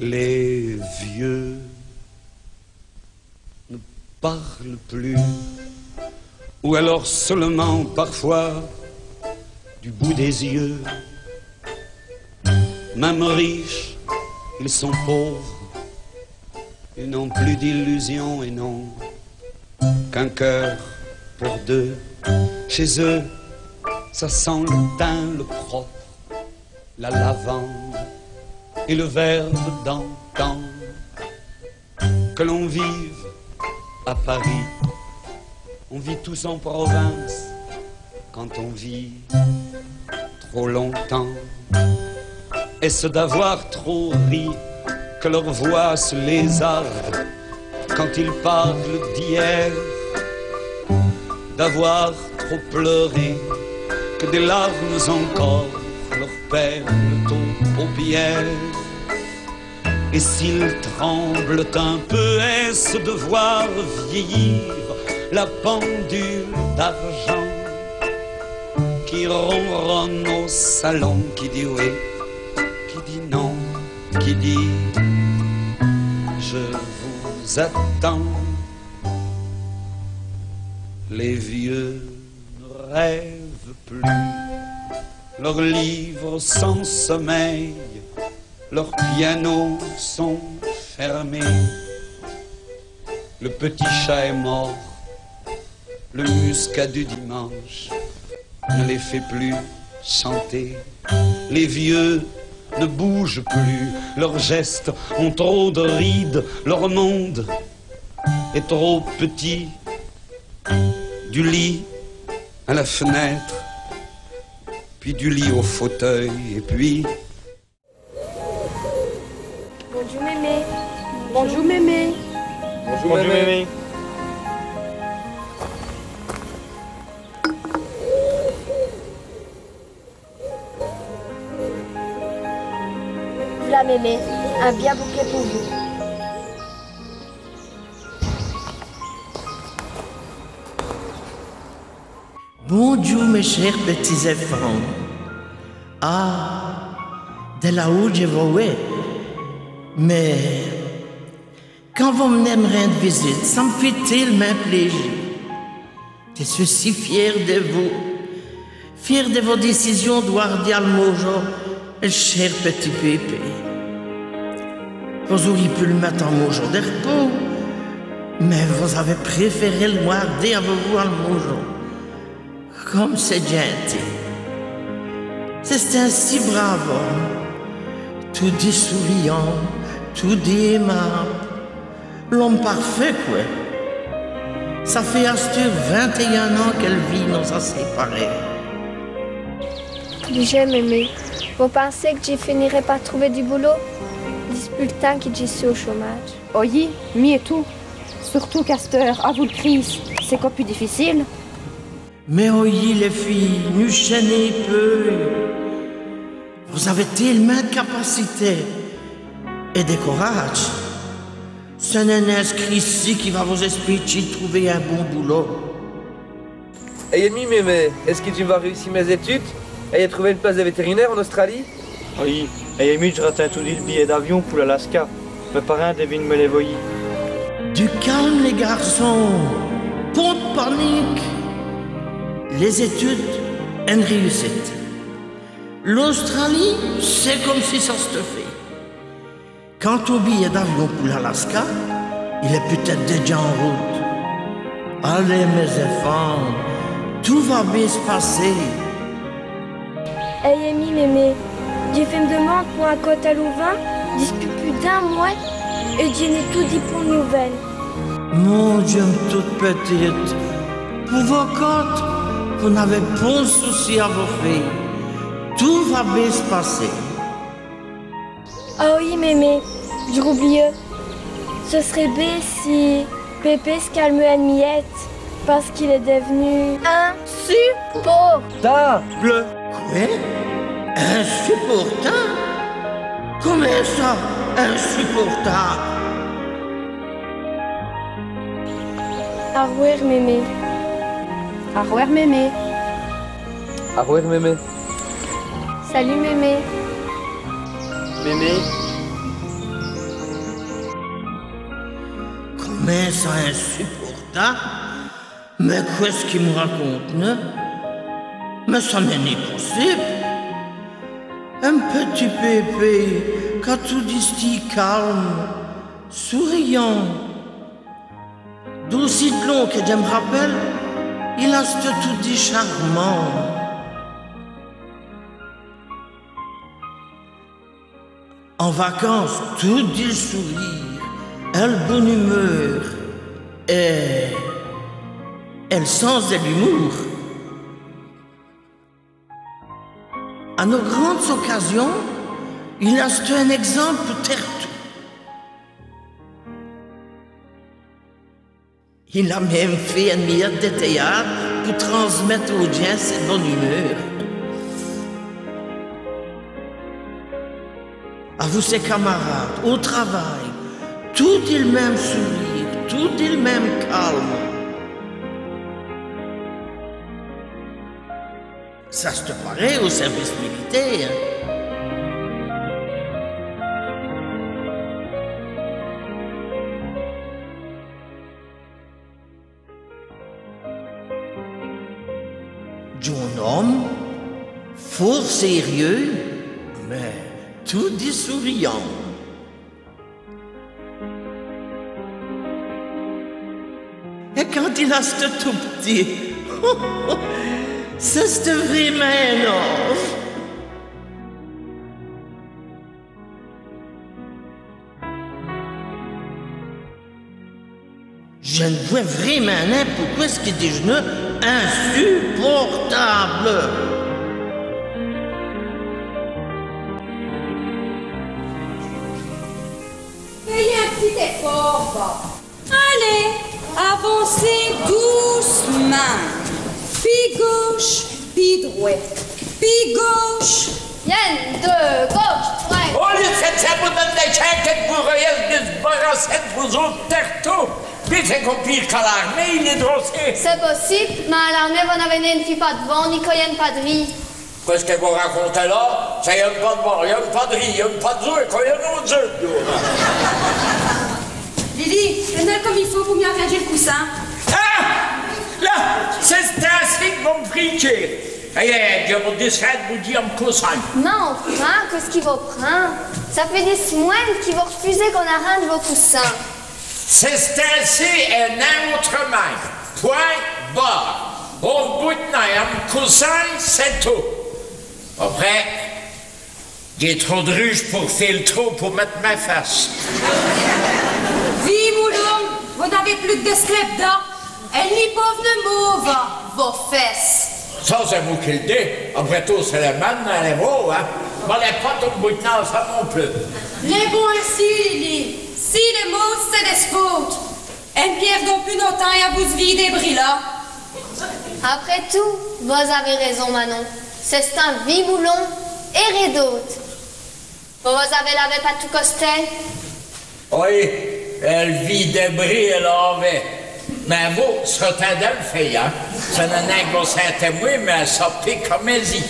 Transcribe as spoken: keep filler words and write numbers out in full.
Les vieux ne parlent plus, ou alors seulement parfois du bout des yeux. Même riches, ils sont pauvres, ils n'ont plus d'illusions et n'ont qu'un cœur pour deux. Chez eux, ça sent le thym, le propre, la lavande et le verbe d'antan. Que l'on vive à Paris, on vit tous en province quand on vit trop longtemps. Est-ce d'avoir trop ri que leur voix se lézarde quand ils parlent d'hier? D'avoir trop pleuré que des larmes encore leur perlent aux paupières? Et s'ils tremblent un peu, est-ce de voir vieillir la pendule d'argent qui ronronne au salon, qui dit oui, qui dit non, qui dit je vous attends? Les vieux ne rêvent plus, leurs livres sont sommeil, leurs pianos sont fermés. Le petit chat est mort, le muscat du dimanche ne les fait plus chanter. Les vieux ne bougent plus, leurs gestes ont trop de rides, leur monde est trop petit. Du lit à la fenêtre, puis du lit au fauteuil, et puis Bondjoû mémé. Bondjoû mémé. Bondjoû mémé. V'là mémé, in bia boukèt pou vous. Bondjoû mès chêrs pètits-èfants. Ah, dè la-hôt dji vos wè. Mins quand vos v'nèz m' rinde visite, ça m' fét télemint plêji. Dji seû si fiére dè vous, fiére dè vos dècisions d'wârder al môjo èl chêr pètit pépé. Vos-ôrîz p'lu l' mète an môjo dè r'pôs, mins vos-avez préfèrè l' wârder avou vous al môjo. Come c'èst djinti. C'è-st-in si brâve ome, toudi souriyant, toudi émâbe. L'ome parfêt, qwè. Ça fét asteûre vint-èt-in-ans qu' èl vîye nos-a séparés. Dijèz mémé, vos pinsèz qu' dji finirè pa trouver du boulot, dispûs l' timps qui dj' seû au chômâdje? Oyi, mi ètout. Surtout qu'asteûre, avou l' crîse, c'èst co pus dificile. Mins oyi lès fîyes, nu chènez peû. Vos-avez télemint d' capacités èt d' corâdje. Ç' n'èst nin ç' crîse-ci qui va vos-èspétchî d' trouver in bon boulot. Èt mi mémé, èst-ce qui dji va rèyussi mès-ètudes èt trouver ène place dè vétérinêre en Australie? Oyi, èt mi dj' ratind toudi l' biyèt d'avion pou l'Alaska. Mès parints dèvinenut mès lès voyî. Du calme lès garsons, pont d' panique. Lès-ètudes, ène rèyussite. L'Australie, c'èst come si ça s' fét. Quant au biyèt d'avion pou l'Alaska, il èst putète dèdja an route. Alèz mès-èfants, tout va bén s' passer. Èt mi mémé, dji fé m' demande pou in cote al oûvin dispûs pus d'in mwès èt dji n'é toudi pont d' nouvèles. Mon Dieu, m' toute pètite, pou vo cote, vos n'avèz pont d' soucis a vos fé. Tout va bén s' passer. Ah oyi mémé, dj' roubliyeu. Ç' sèrè bén si pépé s' calmeut ène miyète pace qu'il èst dèv'nu insuportâbe. Qwè? Insuportâbe? Comint ça, insuportâbe? Au r'wêr mémé. Au r'wêr mémé. Au r'wêr mémé. Salut mémé. Mémé. Mins ça insupôrtâbe. Mins qwè ç' qu'i m' raconte, non ? Mins ça n'èst nén possibe. In pètit pèpé qu'a toudi stî calme, souriyant. D'ossidon que dji m' rapèle, il a stu toudi charmant. En vacances, toudi l' sourîre, èl bone umeûr èt, èt l' sins d' l'umoûr. A nos grandes occasions, il a stu in ègzimpe tèrtous. Il a minme fét ène miyète di tèyâte pou transmète aus djins sès bone umeûr. Avou sès camarâdes, au travay, toudi l' minme sourîre, toudi l' minme calme. Ça stu parèy au sèrvice militêre. Djon.ne ome, fôrt sèrieûs, mins toudi souriyant. Èt quand il a stu tot p'tit, c'èsteût vrémint in-ange. Dji n' vwè vrémint nén poqwè ç' qu'i dit dj' n'èst insupôrtâbe. Fèyez in p'tit èfôrt, va. Alez, avancez doûcemint. Pîd gauche, pîd drwèt. Pîd gauche. Yène, deûs, gauche, drwèt. Au lieu d' ça, vos d'nez ène tchinquène pou rèyèsse dèsbarasser d' vos-ôtes tèrtous. Mins c'èst co pîre qu'a l'ârmêye, lès drossés. C'èst possibe, mins à l'ârmêye, vos n'avez nén fî pa d' vant, ni co yène pa d' rî. Qwè ç' qui vos racontez la, c'èst yène pa d' vant, yène pa d' rî, yène pa d' zôrs, èt co yène ôte zôr. Lili, dji-n-a come i faut pou mi arindjî l' coussin. Ah ! Là, c'èst insi qu' vos m' f'rîz tchér. Èt, èt, dji vos dècède, vos dîre, m' coussin. Mins anfin, qwè ç' qui vos prind ? Ça fét dîj mwès qui vos r'fusez qu'on arindje vos coussins. C'èst insi èt nén ôtrèmint. Pwint bâre. Vos m' bout'nez à m' coussin, c'èst tout. Après, dj'é trop d' rûjes pou fé l' trô pou mète mès fèsses. Vî moulon, vos n'avez pus qu' dès sclèpes d'vant. Èl n'î pôve nén mau, va, vos fèsses. Ça, c'èst vous qui l' d'jez. Après tout, c'èst lès mènes, lès vôs, hin. Vos n'avez nén tout bout'né ça non pus. Lès bons insi, Lili. Si lès maus, c'èst dès fôtes. Ène pièce d'on pus notin à vos vî dèbris la. Après tout, vos-avez réson, Manon. C'è-st-on vî moulon, èt rén d'ôte. Vos-avez lavé pa tous costés ? Oyi, èl vî dèbris èst lavé. Mins vos, c'èst tèdèl fèye, hin. Ça n'èst nén qu' vos sintez mwés, mins ça pique à mès-îs.